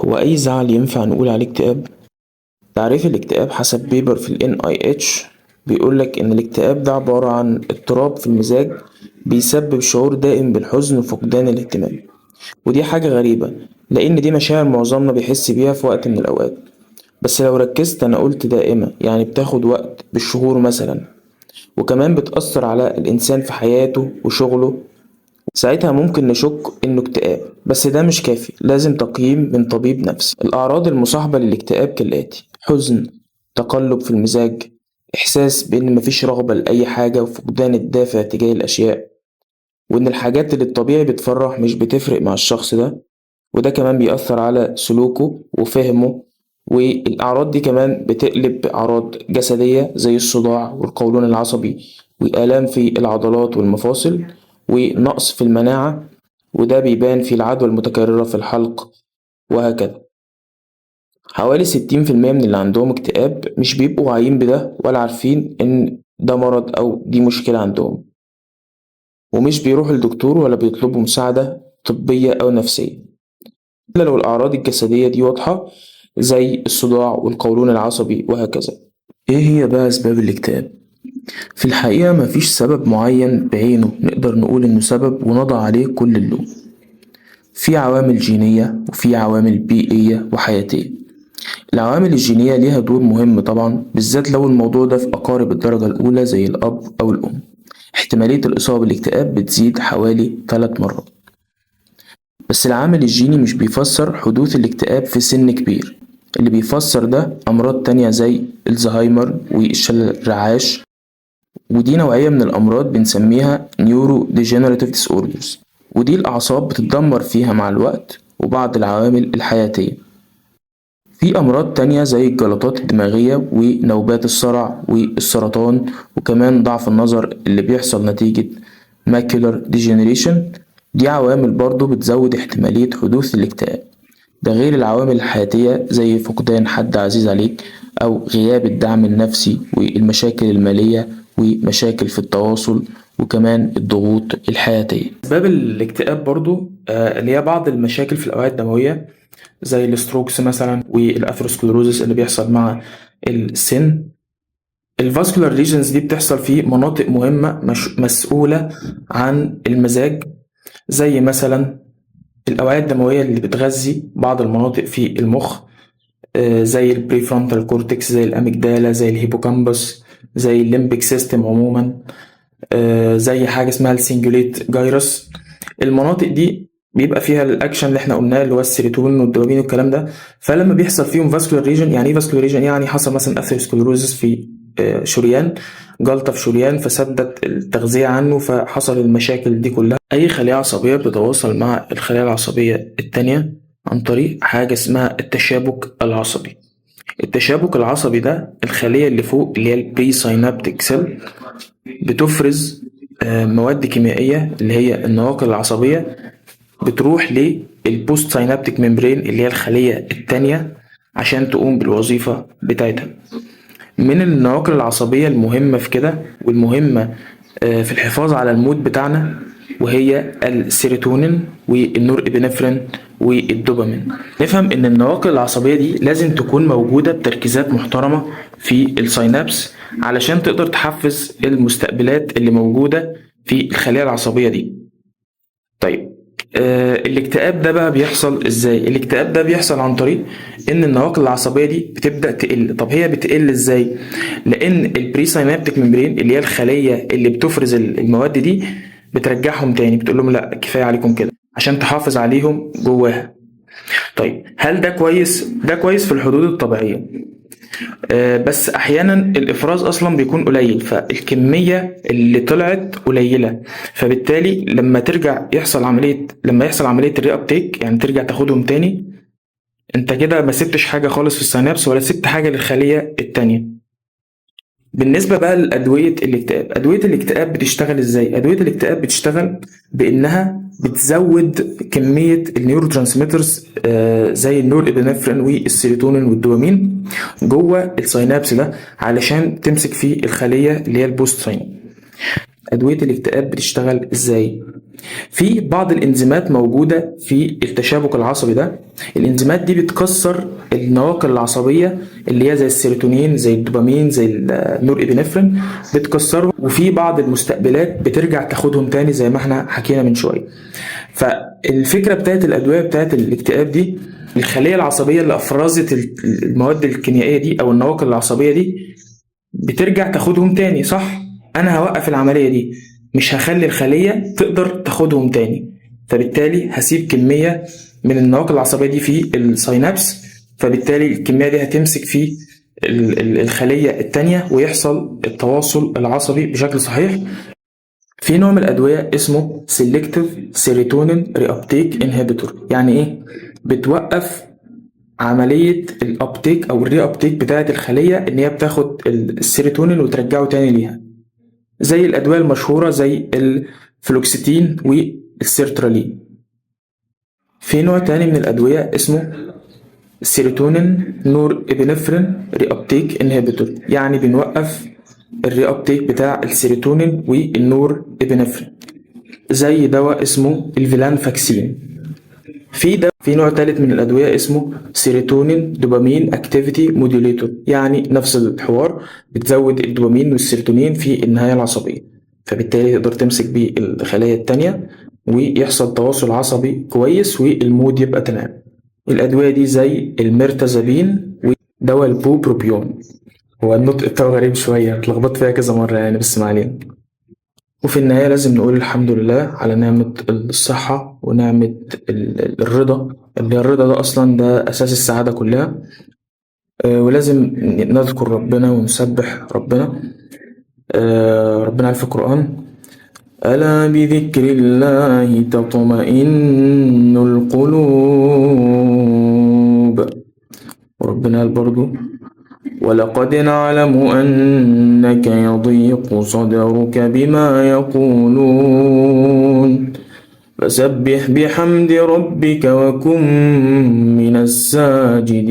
هو أي زعل ينفع نقول عليه اكتئاب؟ تعريف الاكتئاب حسب paper في ال NIH بيقولك إن الاكتئاب ده عبارة عن اضطراب في المزاج بيسبب شعور دائم بالحزن وفقدان الاهتمام، ودي حاجة غريبة لأن دي مشاعر معظمنا بيحس بيها في وقت من الأوقات. بس لو ركزت أنا قلت دائمة، يعني بتاخد وقت بالشهور مثلا، وكمان بتأثر على الإنسان في حياته وشغله. ساعتها ممكن نشك إنه اكتئاب، بس ده مش كافي، لازم تقييم من طبيب نفسي. الأعراض المصاحبة للاكتئاب كالآتي: حزن، تقلب في المزاج، إحساس بإن مفيش رغبة لأي حاجة وفقدان الدافع تجاه الأشياء، وإن الحاجات اللي الطبيعي بتفرح مش بتفرق مع الشخص ده، وده كمان بيأثر على سلوكه وفهمه. والأعراض دي كمان بتقلب أعراض جسدية زي الصداع والقولون العصبي وآلام في العضلات والمفاصل ونقص في المناعة، وده بيبان في العدوى المتكررة في الحلق وهكذا. حوالي 60% من اللي عندهم اكتئاب مش بيبقوا واعيين بده ولا عارفين إن ده مرض أو دي مشكلة عندهم، ومش بيروحوا للدكتور ولا بيطلبوا مساعدة طبية أو نفسية، إلا لو الأعراض الجسدية دي واضحة زي الصداع والقولون العصبي وهكذا. إيه هي بقى أسباب الاكتئاب؟ في الحقيقة مفيش سبب معين بعينه نقدر نقول إنه سبب ونضع عليه كل اللوم. في عوامل جينية وفي عوامل بيئية وحياتية. العوامل الجينية ليها دور مهم طبعا، بالذات لو الموضوع ده في أقارب الدرجة الأولى زي الأب أو الأم. احتمالية الإصابة بالاكتئاب بتزيد حوالي 3 مرات. بس العامل الجيني مش بيفسر حدوث الاكتئاب في سن كبير، اللي بيفسر ده أمراض تانية زي الزهايمر والشلل الرعاش، ودي نوعية من الأمراض بنسميها neurodegenerative disorders، ودي الأعصاب بتتدمر فيها مع الوقت وبعض العوامل الحياتية. في أمراض تانية زي الجلطات الدماغية ونوبات الصرع والسرطان، وكمان ضعف النظر اللي بيحصل نتيجة macular degeneration، دي عوامل برضو بتزود احتمالية حدوث الاكتئاب. ده غير العوامل الحياتية زي فقدان حد عزيز عليك أو غياب الدعم النفسي والمشاكل المالية ومشاكل في التواصل وكمان الضغوط الحياتية. أسباب الاكتئاب برضو اللي هي بعض المشاكل في الأوعية الدموية زي ال strokes مثلا وال atherosclerosis اللي بيحصل مع السن. ال vascular lesions دي بتحصل في مناطق مهمة مش مسؤولة عن المزاج، زي مثلا الأوعية الدموية اللي بتغذي بعض المناطق في المخ، زي ال prefrontal cortex، زي ال amygdala، زي ال hippocampus، زي ال limbic system عموما، زي حاجة اسمها ال cingulate gyrus. المناطق دي بيبقى فيها الاكشن اللي احنا قلناه اللي هو السيروتونين والدوبامين والكلام ده. فلما بيحصل فيهم vascular lesion، يعني ايه vascular lesion؟ يعني حصل مثلا atherosclerosis في شريان، جلطة في شريان فسدت التغذية عنه فحصل المشاكل دي كلها. أي خلية عصبية بتتواصل مع الخلايا العصبية التانية عن طريق حاجة اسمها التشابك العصبي. التشابك العصبي ده الخلية اللي فوق اللي هي ال presynaptic cell بتفرز مواد كيميائية اللي هي النواقل العصبية، بتروح لل postsynaptic membrane اللي هي الخلية التانية عشان تقوم بالوظيفة بتاعتها. من النواقل العصبية المهمة في كده والمهمة في الحفاظ على ال mood بتاعنا وهي السيروتونين وال norepinephrine والدوبامين. نفهم ان النواقل العصبية دي لازم تكون موجودة بتركيزات محترمة في ال synapse علشان تقدر تحفز المستقبلات اللي موجودة في الخلية العصبية دي. طيب الاكتئاب ده بقى بيحصل ازاي؟ الاكتئاب ده بيحصل عن طريق ان النواقل العصبية دي بتبدأ تقل. طب هي بتقل ازاي؟ لان ال presynaptic membrane اللي هي الخلية اللي بتفرز المواد دي بترجعهم تاني، بتقول لهم لا كفاية عليكم كده عشان تحافظ عليهم جواها. طيب هل ده كويس؟ ده كويس في الحدود الطبيعية، بس احيانا الافراز اصلا بيكون قليل، فالكمية اللي طلعت قليلة، فبالتالي لما ترجع يحصل عملية، لما يحصل عملية ال reuptake يعني ترجع تاخدهم تاني، انت كده ما سبتش حاجة خالص في ال synapse ولا سبت حاجة للخلية التانية. بالنسبة بقى لأدوية الاكتئاب، أدوية الاكتئاب بتشتغل ازاي؟ أدوية الاكتئاب بتشتغل بإنها بتزود كمية ال neurotransmitters زي ال norepinephrine والسيروتونين والدوبامين جوه ال synapse ده علشان تمسك فيه الخلية اللي هي ال post synapse. أدوية الاكتئاب بتشتغل ازاي؟ في بعض الانزيمات موجودة في التشابك العصبي ده، الانزيمات دي بتكسر النواقل العصبية اللي هي زي السيروتونين زي الدوبامين زي ال norepinephrine، بتكسرهم، وفي بعض المستقبلات بترجع تاخدهم تاني زي ما احنا حكينا من شوية. فالفكرة بتاعت الأدوية بتاعت الاكتئاب دي، الخلية العصبية اللي أفرزت المواد الكيميائية دي أو النواقل العصبية دي بترجع تاخدهم تاني، صح؟ أنا هوقف العملية دي، مش هخلي الخلية تقدر تاخدهم تاني، فبالتالي هسيب كمية من النواقل العصبية دي في ال synapse، فبالتالي الكمية دي هتمسك في الخلية التانية ويحصل التواصل العصبي بشكل صحيح. في نوع من الأدوية اسمه Selective Serotonin Reuptake Inhibitor. يعني إيه؟ بتوقف عملية ال uptake أو ال reuptake بتاعة الخلية، إن هي بتاخد السيروتونين وترجعه تاني ليها، زي الأدوية المشهورة زي ال fluoxetine وال sertraline. في نوع تاني من الأدوية اسمه serotonin norepinephrine reuptake inhibitor، يعني بنوقف ال reuptake بتاع السيروتونين وال norepinephrine، زي دواء اسمه ال venlafaxine. في نوع تالت من الأدوية اسمه serotonin dopamine activity modulator، يعني نفس الحوار، بتزود الدوبامين والسيروتونين في النهاية العصبية، فبالتالي تقدر تمسك بيه الخلايا التانية ويحصل تواصل عصبي كويس وال mood يبقى تمام. الأدوية دي زي ال mirtazapine ودواء ال bupropion. هو النطق بتاعه غريب شوية، اتلخبطت فيها كذا مرة يعني، بس ما علينا. وفي النهاية لازم نقول الحمد لله على نعمة الصحة ونعمة الرضا، اللي الرضا ده أصلا ده أساس السعادة كلها. ولازم نذكر ربنا ونسبح ربنا. ربنا قال في القرآن: ألا بذكر الله تطمئن القلوب. وربنا قال برضو: ولقد نعلم أنك يضيق صدرك بما يقولون فسبح بحمد ربك وكن من الساجدين.